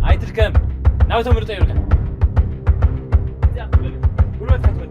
ኣይትድከም። ናብቶም ምርጦ ይብልካ። ጉልበት ኣይትበል።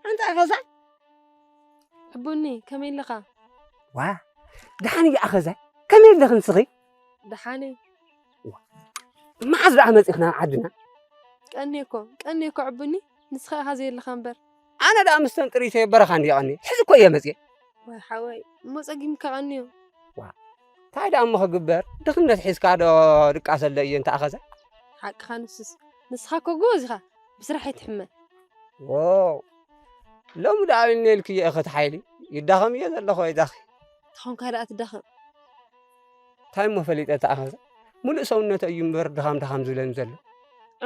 ኣንታ ገዛ። ሕቡኒ፣ ከመይ ኣለኻ? ዋ፣ ደሓን እየ ኣኸዛይ። ከመይ ኣለኺ ንስኺ? ደሓን እየ። ዋ፣ መዓዝ ደኣ መጺእኺ ናብ ዓድና? ቀንየ እኮ፣ ቀንየ እኮ ዕቡኒ፣ ንስኻ ኢኻ ዘየለኻ እምበር። ኣነ ደኣ ምስተን ጥሪተይ በረኻ እንድየ ቀንየ። ሕዚ እኮ እየ መጺኤ። ወይ ሓወይ፣ እሞ ጸጊምካ ቀንዮ። ዋ፣ እንታይ ደኣ እሞ ክግበር? ድኽነት ሒዝካ ዶ ድቃሰ ኣሎ እየ እንተ ኣኸዛይ? ሓቅኻ ንሱስ። ንስኻ እኮ ጎበዝ ኢኻ፣ ብስራሕ ኣይትሕመ። ዎው፣ ሎሚ ደኣ ኣበይ እኒኤልክዮ እኸ እቲ ሓይሊ? ይዳኸም እየ ዘለኹ ወይዳኺ። ተኾንካ ደኣ ትዳኸም። እንታይ እሞ ፈሊጠ ተኣኸዘ? ሙሉእ ሰውነተ እዩ እምበር ድኻም ድኻም ዝብለኒ ዘሎ።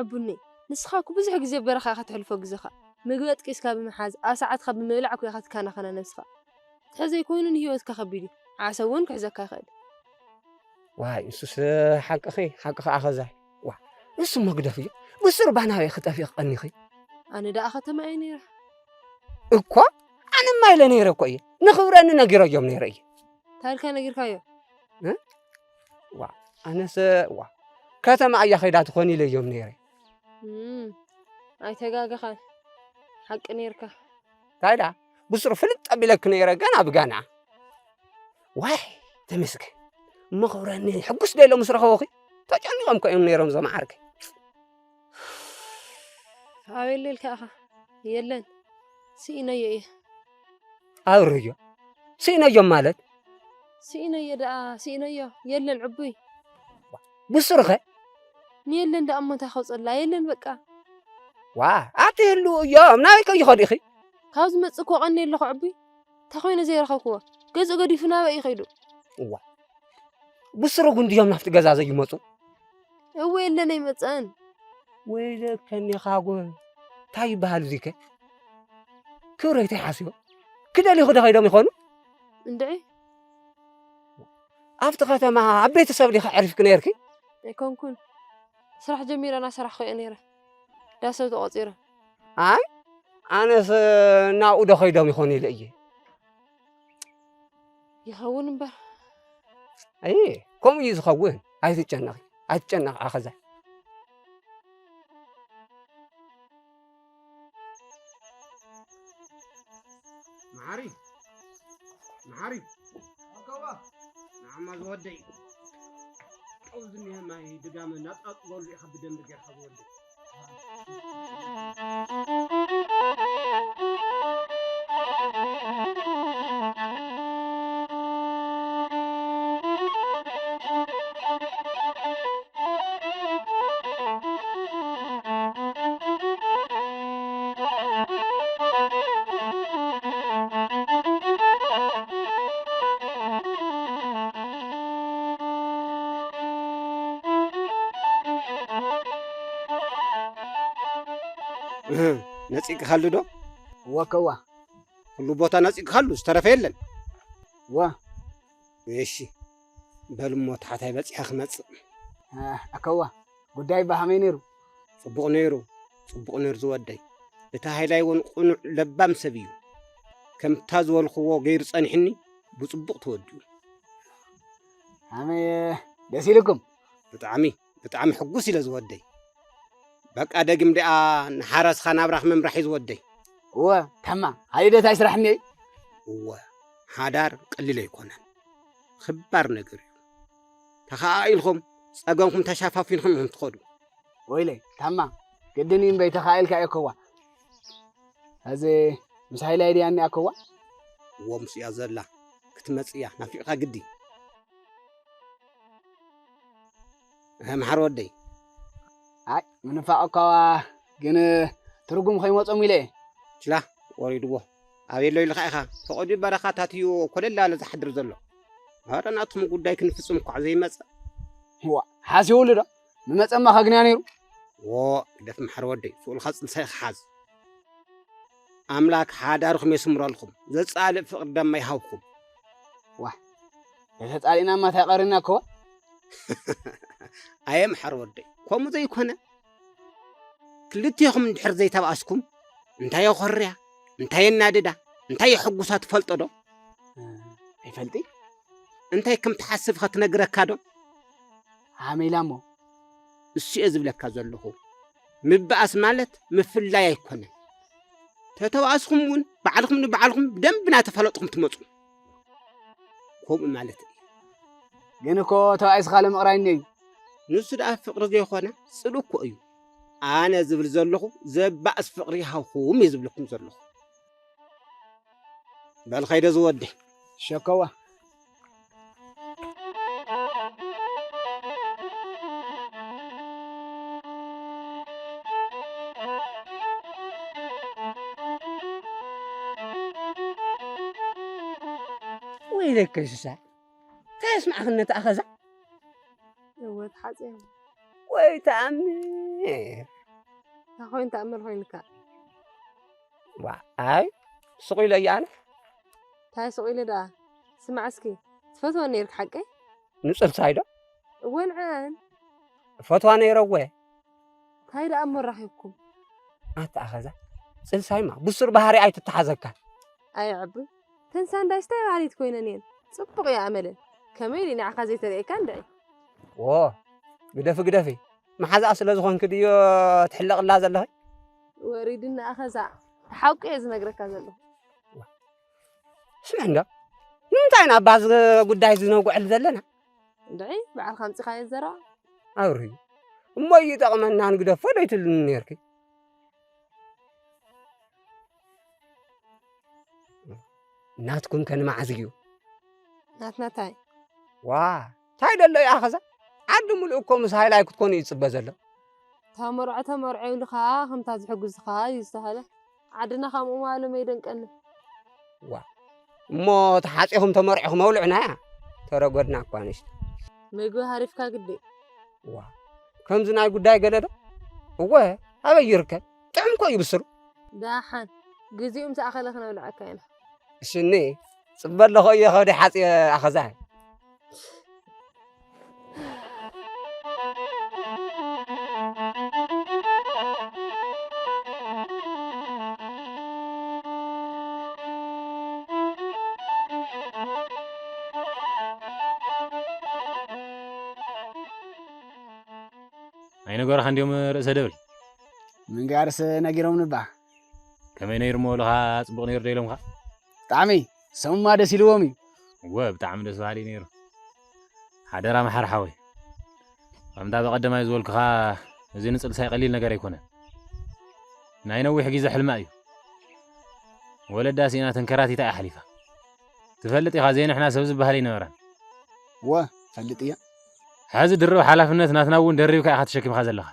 ዕቡኒ፣ ንስኻ እኮ ብዙሕ ግዜ በረኻ ኢኻ ተሕልፎ ግዜኻ። ምግቢ ኣጥቂስካ ብምሓዝ፣ ኣብ ሰዓትካ ብምብላዕ እኮ ኢኻ ትከናኸና ነብስኻ። ትሕዘይ ኮይኑ ንህይወትካ ከቢድ እዩ። ዓሰብ እውን ክሕዘካ ይኽእል። ዋይ፣ ንሱስ ሓቅኺ፣ ሓቅኺ ኣኸዛይ። ዋ፣ ንሱ መግደፍ እዩ። ብስሩ ባናበይ ክጠፊ ክቐኒኺ? ኣነ ደኣ ከተማ እየ ነይረ። እኮ፣ ኣነ ማይለ ነይረ እኮ እየ። ንኽብረኒ ነጊረዮም ነይረ እየ። ታሪካ ነጊርካዮ? እ? ዋ፣ ኣነሰ፣ ዋ፣ ከተማ እያ ኸይዳ ትኾን ኢለዮም ነይረ። እም፣ ኣይተጋገኻን። ሓቂ ነይርካ። እንታይ ደኣ? ብስሩ ፍልጥ ኣቢለኪ ነይረ፣ ገና ብጋና። ዋይ ተመስገን። እሞ ክብረኒ ሕጉስ ዶ ኢሎም ምስ ረኸቡኺ? ተጨኒቖም እኮ እዮም ነይሮም እዞም ዓርከይ። ኣበይ ኣሎ ኢልካ ኢኻ? የለን፣ ስኢነዮ እየ። ኣብርዮ ስኢነዮም ማለት? ስኢነዮ ደኣ ስኢነዮ፣ የለን ዕቡይ። ብስሩኸ? ንየለን ደኣ እሞ እንታይ ከውፀላ? የለን በቃ። ዋ ኣቲ ህልው እዮም ናበይ ከይኸዱ ኢኺ? ካብ ዝመፅእ እኮ ቀኒ ኣለኹ ዕቡይ። እንታይ ኮይነ ዘይረኸብክዎ? ገዝኡ ገዲፉ ናበይ እዩ ከይዱ? እዋ ብስሩ ግን ድዮም ናብቲ ገዛ ዘይመፁ? እወ የለን ኣይመፀን። ወይለከኒ ካጎ እንታይ ይበሃል እዚከ? ክብረይ እንታይ ሓስዮ? ክደልዩ ክደ ከይዶም ይኾኑ? እንድዒ ኣብቲ ከተማ ኣብ ቤተሰብ ዲኻ ዕሪፍኪ ነይርኪ? ኣይኮንኩን። ስራሕ ጀሚረ እናሰራሕኩ እየ ነይረ። ዳሰብ ተቖፂረ። ኣይ ኣነስ ናብኡ ዶ ከይዶም ይኾኑ ኢለ እየ። ይኸውን እምበር። ኣይ ከምኡ እዩ ዝኸውን። ኣይትጨነቒ ኣይትጨነቒ ኣኸዛ። መሓሪ መሓሪ ኣከዋ ንዓማ ዝወደይ ጨው ዝኒሀ ማይ ድጋመ ናጣጥበሉ ኢኻ ብደንቢ ጌርካ ዝወደይ። ነፂግካሉ ዶ? እወ ከዋ። ኩሉ ቦታ ነፂግካሉ ዝተረፈ የለን? እወ። እሺ በል እሞ ታሕታይ በፂሐ ክመፅእ። ኣከዋ ጉዳይ ባሃመይ ነይሩ? ፅቡቕ ነይሩ። ፅቡቕ ነይሩ ዝወደይ። እቲ ሃይላይ እውን ቁኑዕ ለባም ሰብ እዩ። ከምታ ዝበልክዎ ገይሩ ፀኒሕኒ ብፅቡቕ ተወዲኡ። ኣመየ ደስ ኢልኩም? ብጣዕሚ ብጣዕሚ ሕጉስ ኢለ ዝወደይ። በቃ ደግም ደኣ ንሓረስኻ ናብራኽ ምምራሕ እዩ ዝወደይ። እወ ታማ ሃይደት ኣይስራሕኒ እየ። እወ ሓዳር ቀሊል ኣይኮነን። ክባር ነገር እዩ። ተኸኣኢልኩም ጸገምኩም ተሻፋፊንኩም ኢኹም ትኸዱ። ወይለይ ታማ ግድን እዩ እምበይ ተኸኣኢልካ እየ ከዋ። እዚ ምስ ሃይላይ ድያ እኒኣ ከዋ? እዎ ምስ እያ ዘላ ክትመጽእ እያ ናፊቕካ ግዲ። እህ፣ መሓር ወደይ። ኣይ፣ ምንፋቕ እኳ ግን ትርጉም ከይመጾም ኢለ እየ። ችላ፣ ወሪድዎ። ኣበይ ኣሎ ኢልካ ኢኻ? ፈቐዱ በረኻታት እዩ ኮለል ኣለ ዝሓድር ዘሎ። ኣረ ናትኩም ጉዳይ ክንፍጽም እኳ ዘይመጸ። ዋ፣ ሓሲቡሉ ዶ? ምመጸማ ከግንያ ነይሩ። ዎ፣ ግደፍ መሓር ወደይ፣ ስኡልካ ጽልሳይ ክሓዝ። ኣምላክ ሓዳርኩም የስምረልኩም፣ ዘጻልእ ፍቅሪ ደማ ይሃብኩም። ዋ፣ ተተጻሊእና እማ እንታይ ቀርና እኮ። ኣየ መሓር ወደይ፣ ከምኡ ዘይኮነ። ክልቴኹም እንድሕር ዘይተባኣስኩም፣ እንታይ የኾርያ፣ እንታይ የናድዳ፣ እንታይ የሐጉሳ ትፈልጦ ዶ? እ፣ ኣይፈልጢ። እንታይ ከም ትሓስብ ኸ ትነግረካ ዶ? ሃመይላ እሞ። እሱ እየ ዝብለካ ዘለኹ። ምባኣስ ማለት ምፍላይ ኣይኮነን። ተተባኣስኹም እውን ባዕልኹም ንባዕልኹም ብደንቢ እናተፋለጥኹም ትመፁ። ከምኡ ማለት እዩ። ግን እኮ ተባኢስኻ ለምቕራይኒ እዩ። ንሱ ደኣ ፍቕሪ ዘይኮነ ጽልኢ እኮ እዩ። ኣነ ዝብል ዘለኹ ዘባእስ ፍቕሪ ይሃብኹም እየ ዝብለኩም ዘለኹ። በል ኸይደ ዝወዲ። ሸከዋ። ወይለከ እንስሳ፣ እንታይ የስማዕኽን ነቲ ኣኸዛ? እወ፣ ተሓጽየ። ወይ ተኣምር። እንታይ ኮይኑ ተኣምር ኮይንካ? ዋ፣ ኣይ፣ ስቕ ኢለ እየ ኣነ። እንታይ ስቕ ኢለ ደኣ? ስማዕ እስኪ፣ ትፈትወን ነይርካ ሓቀይ? ንጽልሳይ ዶ? እወ፣ ንዕኣን። እፈትዋ ነይረ እወ። እንታይ ደኣ እሞ ራኺብኩም? ኣታ ኣኸዛ፣ ጽልሳይማ ብሱር ባህሪ ኣይትተሓዘካ። ኣይ ዕቡይ፣ ተን ሳንዳይስ እንታይ ባህሪት ኮይነን እየን? ጽቡቕ እየ ኣመለን። ከመይ ኢሉ ንዓኻ ዘይተርእየካ እንድዒ? ዎ፣ ግደፊ ግደፊ። መሓዛኣ ስለ ዝኾንኪ ድዮ ትሕለቕላ ዘለኺ? ወሪድና ኣኸዛ፣ ሓቁ እየ ዝነግረካ ዘለኹ። ስምዕ እንዶ፣ እንታይ ኢና ባዚ ጉዳይ ዝነውግዐሉ ዘለና? እንድዒ ባዕልኻ ኣምጺኻዮ ዘረባ። ኣብርሂ እሞ ይጠቕመና ንግደፎ ዶ ይትልኒ ነርኪ? ናትኩም ከ ንመዓዝ እዩ? ናትና እንታይ? ዋ እንታይ ደሎ ይኣኸዛ? ዓዲ ሙሉእ እኮ ምስ ሃይላይ ክትኮኑ እዩ ዝፅበ ዘሎ። ተመርዖ ተመርዖ ኢሉ ኸዓ ከምታ ዝሕግዙኻ እዩ ዝተኸለ። ዓድና ከምኡ ማሉ መይደንቀኒ። ዋ እሞ ተሓፂኹም ተመርዕኹም መውልዕናያ። ተረጎድና እኳ ንሽቲ። ምግቢ ሃሪፍካ ግዲ። ዋ ከምዚ ናይ ጉዳይ ገለ ዶ? እወ ኣበይ ይርከብ? ጥዑም እኮ እዩ ብስሩ። ደሓን ግዜኡ ምስ ኣኸለ ክነብልዐካ ኢና። እሽኒ ጽበ ኣለኹ እየ ኸዲ ሓጽየ ኣኸዛይ። ኣይነገሩኻ እንዲዮም ርእሰ ደብሪ። ምንጋርስ ነጊሮም ንባ። ከመይ ነይሩ እሞ በሉኻ፣ ጽቡቕ ነይሩ ዶ ኢሎምኻ? ብጣዕሚ ሰሙማ ደስ ኢልዎም እዩ። እወ ብጣዕሚ ደስ በሃሊ ነይሩ። ሓደራ መሓር ሓወይ፣ ከምታ ብቐደማይ ዝበልኩኻ፣ እዚ ንጽልሳይ ቀሊል ነገር ኣይኮነን። ናይ ነዊሕ ግዜ ሕልማ እዩ። ወለዳ ስኢና ተንከራቲታ እያ ሓሊፋ። ትፈልጥ ኢኻ፣ ዘይንሕና ሰብ ዝበሃል ኣይነበረን። እወ ፈልጥ እየ። ሕዚ ድርብ ሓላፍነት ናትና እውን ደሪብካ ኢኻ ተሸኪምካ ዘለኻ።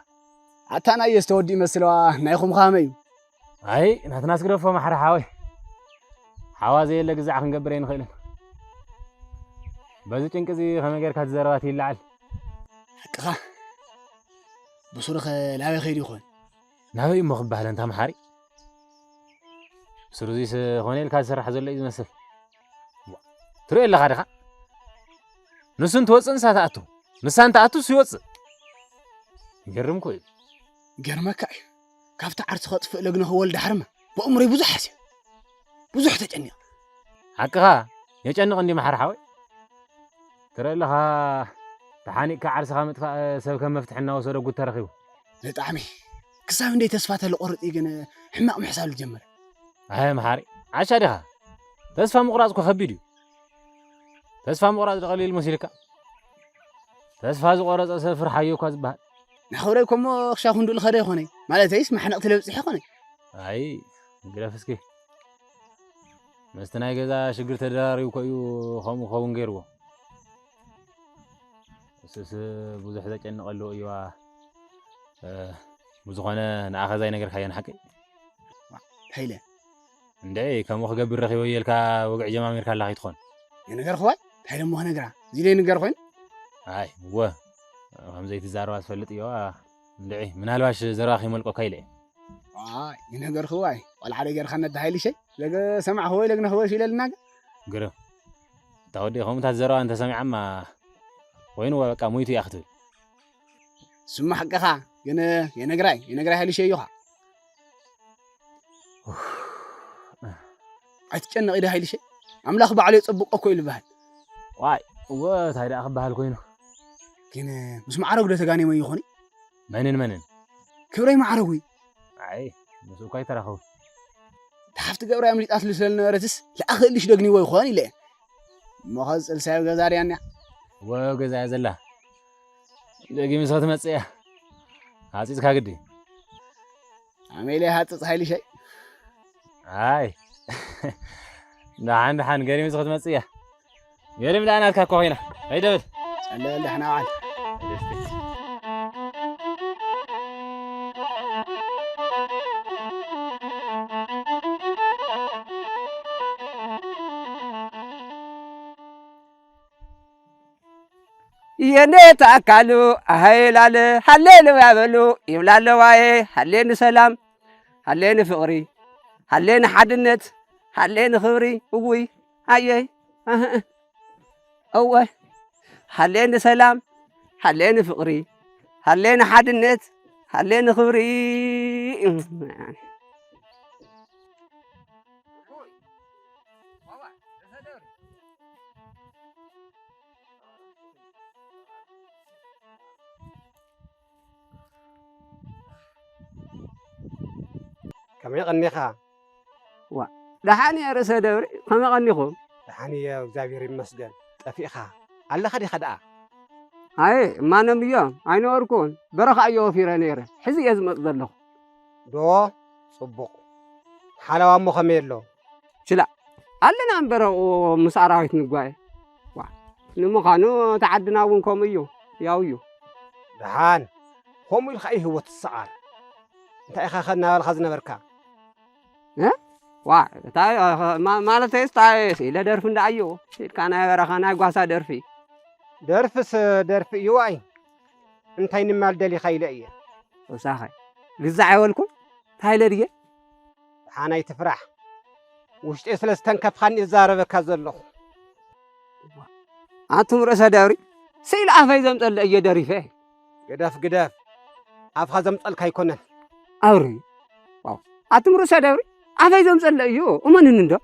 ኣታ ናየስ ተወዲኡ መስለዋ፣ ናይኹም ከመይ እዩ? ኣይ ናትናስ ግደፎ ማሕረ ሓወይ፣ ሓዋ ዘየለ ግዛዕ ክንገብር ኣይንኽእልን። በዚ ጭንቂ እዚ ከመይ ጌርካ እቲ ዘረባ ትይለዓል? ሓቅኻ። ብሱሩኸ ናበይ ከይዱ ይኾን? ናበይ እሞ ክበሃል ኣንታ መሓሪ? ብሱሩ እዚስ ኾነ ኢልካ ዝስራሕ ዘሎ እዩ ዝመስል። ትሪኦ ኣለኻ ዲኻ? ንሱ እንትወፅእ ንሳ ትኣቱ፣ ንሳ እንትኣቱ ንሱ ይወፅእ። ይገርም እኮ እዩ። ይገርመካ እዩ። ካብቲ ዓርሲ ከጥፍእ ለግነ ክወልድ ሓርመ ብእምሮይ ብዙሕ ሓስየ፣ ብዙሕ ተጨኒቐ። ሓቅኻ የጨንቕ እንዲ መሓር ሓወይ። ትርኢ ኣለኻ፣ ተሓኒቕካ ዓርስኻ ምጥፋእ ሰብ ከም መፍትሒ እናወሰዶ ጉድ ተረኺቡ። ብጣዕሚ ክሳብ እንደይ ተስፋ ተልቆርጥ እዩ ግን ሕማቕ ምሕሳብ ዝጀመረ። ኣይ መሓሪ፣ ዓሻ ዲኻ? ተስፋ ምቑራጽ እኮ ከቢድ እዩ። ተስፋ ምቑራጽ ዶ ቀሊል መሲልካ? ተስፋ ዝቖረጸ ሰብ ፍርሓዮ እኳ ዝበሃል። ናኽብረይ እኮ እሞ ክሻ ክንዱ ልኸደ ይኾነይ። ማለተይስ ማሕነቕቲ ለብጽሕ ይኾነይ። ኣይ፣ ግደፍ እስኪ። ምስቲ ናይ ገዛ ሽግር ተደራሪቡ እኮ እዩ ከምኡ ክኸውን ገይርዎ። እሱስ ብዙሕ ዘጨንቕ ኣለዎ እዩዋ። እ፣ ብዝኾነ ንዓኸ ዛይ ነገርካዮ ንሓቀይ? ሃይለ። እንድዒ፣ ከምኡ ክገብር ረኺበዮ ኢልካ ወግዒ ጀማሚርካ ኣላ ከይትኾን? የነገርኽዋ? እንታይ ደሞ ክነግራ? እዚ ደይ ንገር ኮይኑ? ኣይ፣ እወ። ከም ዘይትዛረባ ዝፈልጥ እዮዋ። እንድዒ፣ ምናልባሽ ዘረባ ከይመልቆካ ኢለ እየ። ኣይ፣ ይነገርኽዋ። ቆልዓ ደይ ገርካ ነዳ ሃይልሸይ? ለገ ሰማዕኽዎ ኢለ ግነኽዎ ኢለልና ገ? ግርም። እታ ወዲ ከምኡታት ዘረባ እንተሰሚዓማ፣ ኮይንዋ በቃ ሞይቱ እያ ክትብል። ስማ ሓቅኻ፣ ግን የነግራይ፣ የነግራይ ሃይልሸይ እዩኻ። ኣይትጨነቕ ኢደ ሃይልሸይ። ኣምላኽ ባዕሉ የጸብቆ እኮ እዩ ዝበሃል። ዋይ፣ እወ፣ እንታይ ደኣ ክበሃል ኮይኑ? ግን ምስ ማዕረጉ ዶ ተጋኔሞ ይኾን? መንን መንን? ክብረይ ማዕረጉ እዩ። ኣይ፣ ምስኡ እኳ ኣይተራኸቡ። እታ ሓፍቲ ገብራይ ኣምሊጣትሉ ስለ ዝነበረትስ፣ ለኣኽእልሽ ደግኒዎ ይኾን ኢለ እየ። እሞ ኸዚ ጽልሳዮ ገዛ ድያ እኒኣ? እወ፣ ገዛ እያ ዘላ። ደጊምስ ክትመጽእ እያ። ሃጺጽካ ግዲ። ኣሜለ ሃጽጽ ሃይልሸይ። ኣይ። ደሓን ደሓን፣ ገሪምስ ክትመጽእ እያ። ገሪም ደኣ ናትካ እኮ ኮይና። ከይደ በል። ጸለል ደሕና በዓል። የኔ ተኣካሉ ኣሀይ ላለ ሃሌሉያ በሉ ይብላ ኣለዋየ። ሃሌኒ ሰላም፣ ሃሌኒ ፍቕሪ፣ ሃሌኒ ሓድነት፣ ሃሌኒ ክብሪ። እውይ ኣየይ ኣህእ። እወ ሃሌኒ ሰላም፣ ሃሌኒ ፍቕሪ፣ ሃሌኒ ሓድነት፣ ሃሌኒ ክብሪ። ከመይ ቀኒኻ? ዋ፣ ደሓን እየ ርእሰ ደብሪ፣ ከመይ ቀኒኹም? ደሓን እየ፣ እግዚኣብሔር ይመስገን። ጠፊእኻ ኣለኻ ዲኻ ደኣ? ኣየ፣ እማኖም እዮም፣ ኣይነበርኩን። በረኻ እየ ወፊረ ነይረ። ሕዚ እየ ዝመጽእ ዘለኹ። ዶ? ጽቡቕ። ሓለዋ እሞ ከመይ ኣሎ? ችላ፣ ኣለና እምበር ኣብኡ ምስ ኣራዊት ንጓየ። ዋ፣ ንምዃኑ እቲ ዓድና እውን ከምኡ እዩ፣ ያው እዩ። ደሓን፣ ከምኡ ኢልካ እዩ ህይወት ትሰዓር። እንታይ ኢኻ ኸ እናበልካ ዝነበርካ? እ? ዋ፣ እንታይ፣ ማ-፣ ማለተይስ እንታይ ኢለ ደርፊ እንዳዓዮ፣ ኢልካ ናይ በረኻ ናይ ጓሳ ደርፊ። ደርፍስ ደርፊ እዩ ዋይ። እንታይ ንማል ደሊኻ ኢለ እየ። ወሳኸ፣ ግዛዕ ኣይበልኩም? እንታይ ኢለ ድየ? ደሓን ኣይትፍራሕ። ውሽጠይ ስለ ዝተንከፍካኒ እዛረበካ ዘለኹ። ኣቱም ርእሰ ደብሪ፣ ስኢል ኣፈይ ዘምጸለ እየ ደሪፈ። ግደፍ፣ ግደፍ። ኣፍኻ ዘምጸልካ ኣይኮነን። ኣውሪ። ዋው። ኣቱም ርእሰ ደብሪ፣ ኣፈይ ዘምጸለ እዩ። እመኑኒ እንዶ።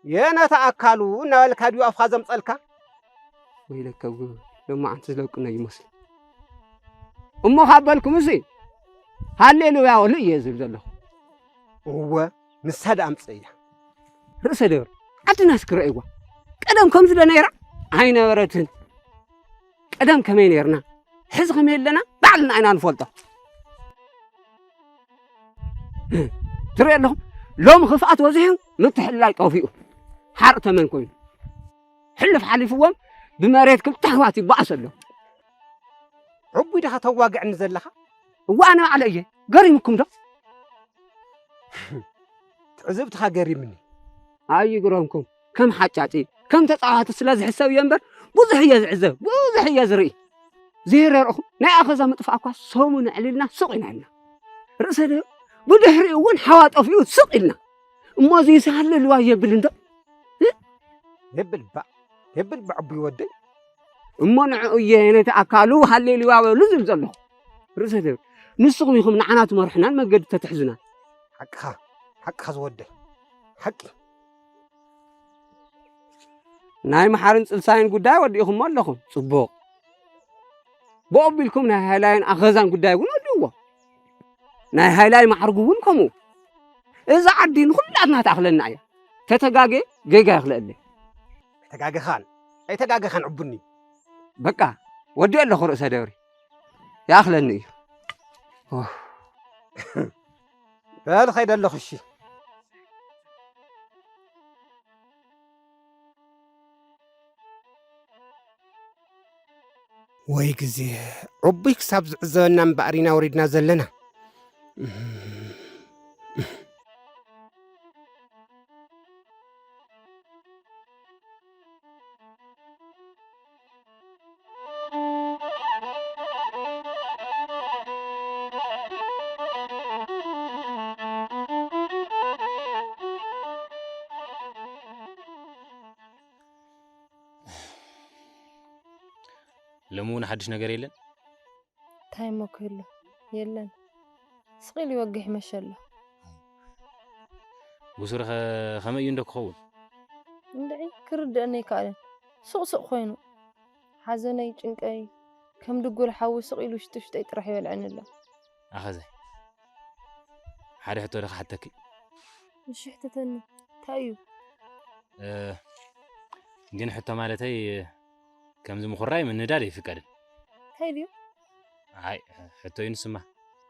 የነታ ኣካሉ እናበልካ ድዩ ኣፍኻ ዘምጸልካ? ወይለከ ጉ-፣ ሎማዓንቲ ዝለቅኖ ይመስል። እሞ ካብ በልኩምሲ፣ ሃሌሉያ በሉ እየ ዝብል ዘለኹ። እወ፣ ንሳ ደኣ ኣምጽእያ። ርእሰ ደብሪ፣ ዓድናስ ክርእይዋ። ቀደም ከምዚ ዶ ነይራ? ኣይነበረትን። ቀደም ከመይ ነይርና? ሕዚ ከመይ ኣለና? ባዕልና ኢና ንፈልጦ። ትርኢ ኣለኹም? ሎም ክፍኣት በዚሑ፣ ምትሕልላይ ጠፊኡ። ሓርእ ተመን ኮይኑ። ሕልፍ ሓሊፍዎም፣ ብመሬት ክልተ ኣሕዋት ይበኣሱ ኣለዉ። ዕቡይ ዲኻ ተዋግዕኒ ዘለኻ? እዋ፣ ኣነ ባዕለ እየ። ገሪምኩም ዶ? ትዕዝብትኻ ገሪምኒ። ኣይግረምኩም። ከም ሓጫጺ፣ ከም ተጻዋቲ ስለ ዝሕሰብ እየ እምበር፣ ብዙሕ እየ ዝዕዘብ፣ ብዙሕ እየ ዝርኢ። ዘይረርኹም፣ ናይ ኣኸዛ ምጥፋእ እኳ ሰሙን ኣዕሊልና ስቕ ኢና ኢልና። ርእሰ ደ-፣ ብድሕሪኡ እውን ሓዋ ጠፊኡ ስቕ ኢልና። እሞ እዚስ ሃለልዋ የብል እንዶ? እ? የብል ባ፣ የብል ባ ዕቡይ ወደይ። እሞ ንዕኡ እየ ነቲ ኣካሉ ሃሌሉያ በሉ ዝብል ዘለኹ። ርእሰ ደ-፣ ንስኹም ኢኹም ንዓና ትመርሑናን መገዲ ተትሕዙናን። ሓቅኻ፣ ሓቅኻ ዝወደይ። ሓቂ። ናይ መሓርን ጽልሳይን ጉዳይ ወዲእኹሞ ኣለኹም። ጽቡቕ። ብኡ ኣቢልኩም ናይ ሃይላይን ኣኸዛን ጉዳይ እውን ወዲእዎ። ናይ ሃይላይ ማዕርጉ እውን ከምኡ። እዛ ዓዲ ንኹላትና ትኣኽለና እያ። ተተጋጌ ጌጋ ይኽለአለይ። ኣይተጋገኻን፣ ኣይተጋገኻን ዕቡኒ። በቃ፣ ወዲኦ ኣለኹ ርእሰ ደብሪ። ይኣኽለኒ እዩ። ኦህ። በል ኸይደ ኣለኹ እሺ። ወይ ግዜ፣ ዕቡይ ክሳብ ዝዕዘበና እምበኣር ኢና ወሪድና ዘለና። ሎሚ እውን ሓድሽ ነገር የለን? እንታይ እሞ ክህሉ? የለን። ስቕ ኢሉ ይወግሕ ይመሸ ኣሎ። ብሱሩ ኸ ከመይ እዩ እንዶ ክኸውን? እንድዒ፣ ክርድአኒ ኣይከኣለን። ሱቕ ሱቕ ኮይኑ። ሓዘነይ፣ ጭንቀይ፣ ከም ድጉል ሓዊ ስቕ ኢሉ ውሽጢ ውሽጠይ ጥራሕ ይበልዐኒ ኣሎ። ኣኸዘይ፣ ሓደ ሕቶ ዶ ክሓተኪ? እሺ፣ ሕተተኒ። እንታይ እዩ? እ፣ ግን ሕቶ ማለተይ፣ ከምዚ ምኹራይ ምንዳድ ኣይፍቀድን። እንታይ ድዩ? ኣይ፣ ሕቶ እዩ ንስማ።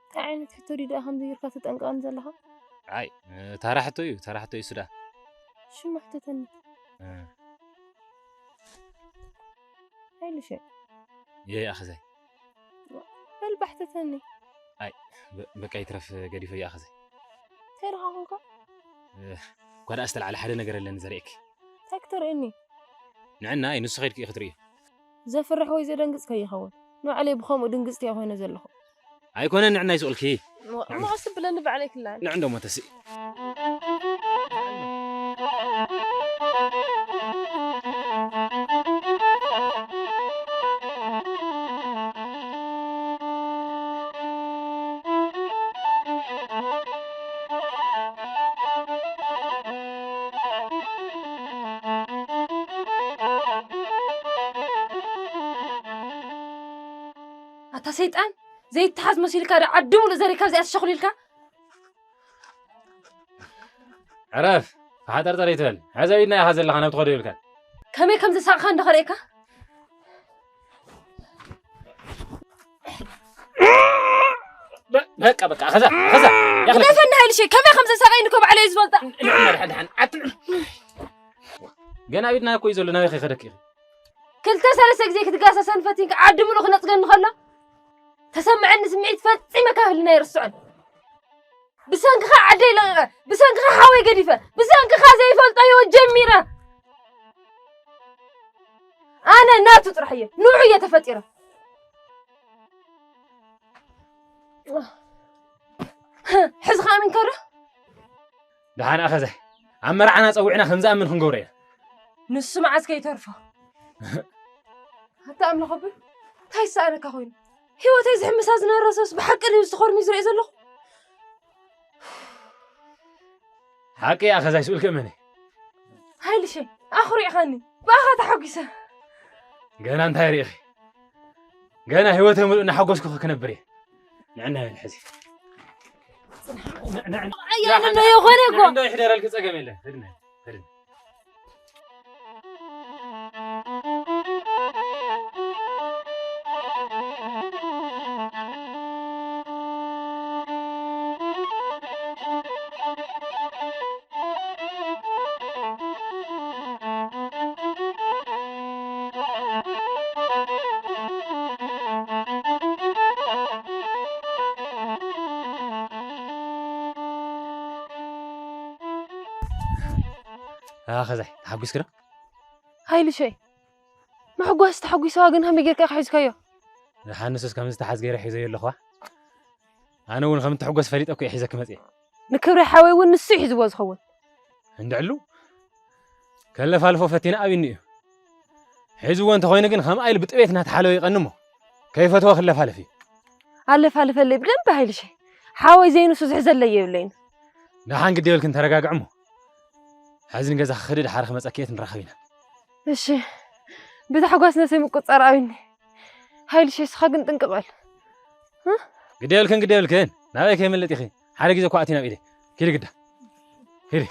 እንታይ ዓይነት ሕቶ ድዩ ደኣ ከምዚ ጌርካ ተጠንቅቐኒ ዘለኻ? ኣይ፣ ተራ ሕቶ እዩ፣ ተራ ሕቶ እዩ እሱ ደኣ። ሽማ ሕተተኒ። እ። ኣይልሸ። የይ ኣኸዘይ። በል ባሕተተኒ። ኣይ፣ በ-፣ በቃ ይትረፍ ገዲፈ እዩ ኣኸዘይ። እንታይ ኢልካ ኮንካ? እ፣ እኳ ደኣ ዝተላዕለ ሓደ ነገር ኣለኒ ዘርእየኪ። እንታይ ክተርእየኒ? ንዕና እዩ፣ ንሱ ኸይድኪ እዩ ክትርእዩ። ዘፍርሕ ወይ ዘደንግጽ ከይኸውን። ንባዕለይ ብኸምኡ ድንግጽቲ እየ ኮይነ ዘለኹ። ኣይኮነን፣ ንዕና ይስቕልኪ። እሞ፣ እሞ ቀስ ብለኒ ባዕለይ ክላል። ንዕ እንዶ እሞ ተስኢ። ኣታ ሰይጣን፣ ዘይተሓዝ መሲልካ ዶ ዓዲ ሙሉእ ዘሪካ ኣብዚኣ ትሸኹል ኢልካ? ዕረፍ፣ ሓጠርጠር ይትበል። ሕዚ ኣብ ኢድና ኢኻ ዘለኻ፣ ናብ ትኸዶ ይብልካ። ከመይ ከም ዘሳቕኻ እንዶ ከርእየካ? በ-፣ በቃ፣ በቃ፣ ኸዛ፣ ኸዛ፣ ያኽልክ። ግደፈኒ ሃይልሸይ፣ ከመይ ከም ዘሳቐይኒ እኮ ባዕለይ እየ ዝፈልጣ። ንዕማ፣ ድሓን፣ ድሓን፣ ኣትንዕ። ገና ኣብ ኢድና እኮ እዩ ዘሎ፣ ናበይ ከይኸደክ ኢኺ? ክልተ ሰለስተ ግዜ ክትጋሰሰን ፈቲንካ ዓዲ ምሉእ ክነጽገኒ ከሎ፣ ተሰምዐኒ ስምዒት ፈጺመ ካብ ህልናይ ይርስዖን። ብሰንክኻ ዓደይ ለቒቐ፣ ብሰንክኻ ሓወይ ገዲፈ፣ ብሰንክኻ ዘይፈልጦ ህይወት ጀሚረ። ኣነ ናቱ ጥራሕ እየ፣ ንዑ እየ ተፈጢረ። ሕዚ ከኣ ኣሚንካ ዶ? ደሓን ኣኸዘ፣ ኣብ መርዓና ጸዊዕና ከም ዝኣምን ክንገብሮ ኢና። ንሱ መዓስ ከይተርፎ። ኣታ ኣምላኽ ኣቦይ፣ እንታይ ይሰኣነካ ኮይኑ? ህይወተይ ዝሕምሳ ዝነበረ ሰብስ ብሓቂ ድዩ ዝተኾርሚ ዝርኢ ዘለኹ? ሓቂ እያ፣ ከዛይ ስኡል ከመነ? ሃይልሸይ፣ ኣኹሪዕኻኒ። ብኣኻ ተሓጒሰ። ገና እንታይ ርኢኺ? ገና ህይወተይ ምሉእ እናሓጎስኩኺ ክነብር እየ። ንዕና ይበል ሕዚ። ኣያለ ዶ የኾነ እኮ። ንዕና ይሕደረልኪ፣ ጸገም የለን። ሂድና፣ ሂድና። ኣኸዛይ ተሓጒስኪ ዶ? ሃይልሸይ፣ ምሕጓስ ተሓጒስዋ፣ ግን ከመይ ጌርካ ኢኻ ሒዝካዮ? ዝሓንሱስ ከም ዝተሓዝ ገይረ ሒዘዮ ኣለኹዋ። ኣነ እውን ከም እትሕጎስ ፈሊጠ እኮ እየ ሒዘኪ መፅየ። ንክብሪ ሓወይ እውን ንሱ እዩ ሒዝዎ ዝኸውን። እንድዕሉ ከለፋልፎ ፈቲነ ኣብኒ እዩ። ሒዝዎ እንተኾይኑ ግን ከምኣ ኢሉ ብጥቤት እናተሓለወ ይቐኒ እሞ ከይፈትዎ ክለፋልፍ እዩ። ኣለፋልፈለይ ብደንብ ሃይልሸይ። ሓወይ ዘይንሱ ዝሕዘለይ የብለይን። ደሓን ግዲ የብልክን፣ ተረጋግዕ እሞ። ሕዚ ንገዛ ክኸዲ ድሓር ክመፀኪ እየ፣ ክንራኸብ ኢና። እሺ፣ ብታሕጓስ ነሰይ ምቁጻር ኣብኒ። ሃይልሸይ፣ እስኻ ግን ጥንቅቕ በል። እ? ግዲ የብልክን፣ ግዲ የብልክን። ናበይ ከይምልጥ ኢኺ? ሓደ ግዜ እኮ ኣቲ ናብ ኢደይ። ኪዲ ግዳ። ኪዲ።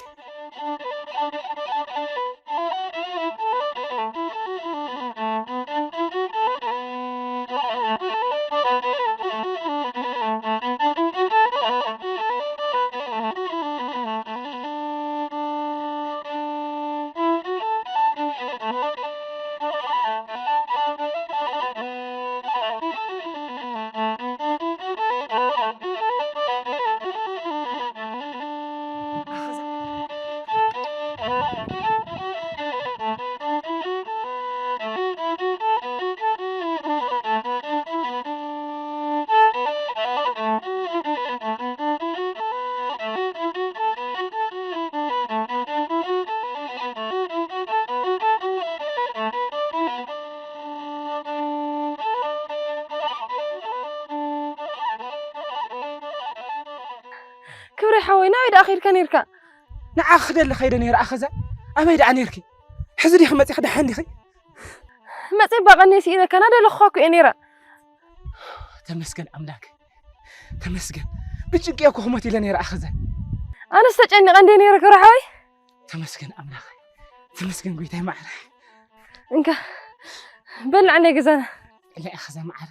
ክብሪ ሓወይ፣ ናበይ ደኣ ኸይድካ ነይርካ? ንዓ ክደሊ ኸይደ ነይረ። ኣኸዛ ኣበይ ደኣ ነይርኪ? ሕዚ ዲኺ መጺኺ? ደሓን ዲኺ? መጺበ ቀንየ ስኢነካ፣ ናደለኹኻ እኮ እየ ነይረ። ተመስገን ኣምላክ፣ ተመስገን። ብጭንቂ እኮ ክሞት ኢለ ነይረ። ኣኸዛ ኣነስ ተጨኒቐ እንደ ነይረ፣ ክብሪ ሓወይ። ተመስገን ኣምላክ፣ ተመስገን ጎይታይ ማዕረ። እንካ በልዕ ናይ ገዛና። እለ ኣኸዛ ማዕረ።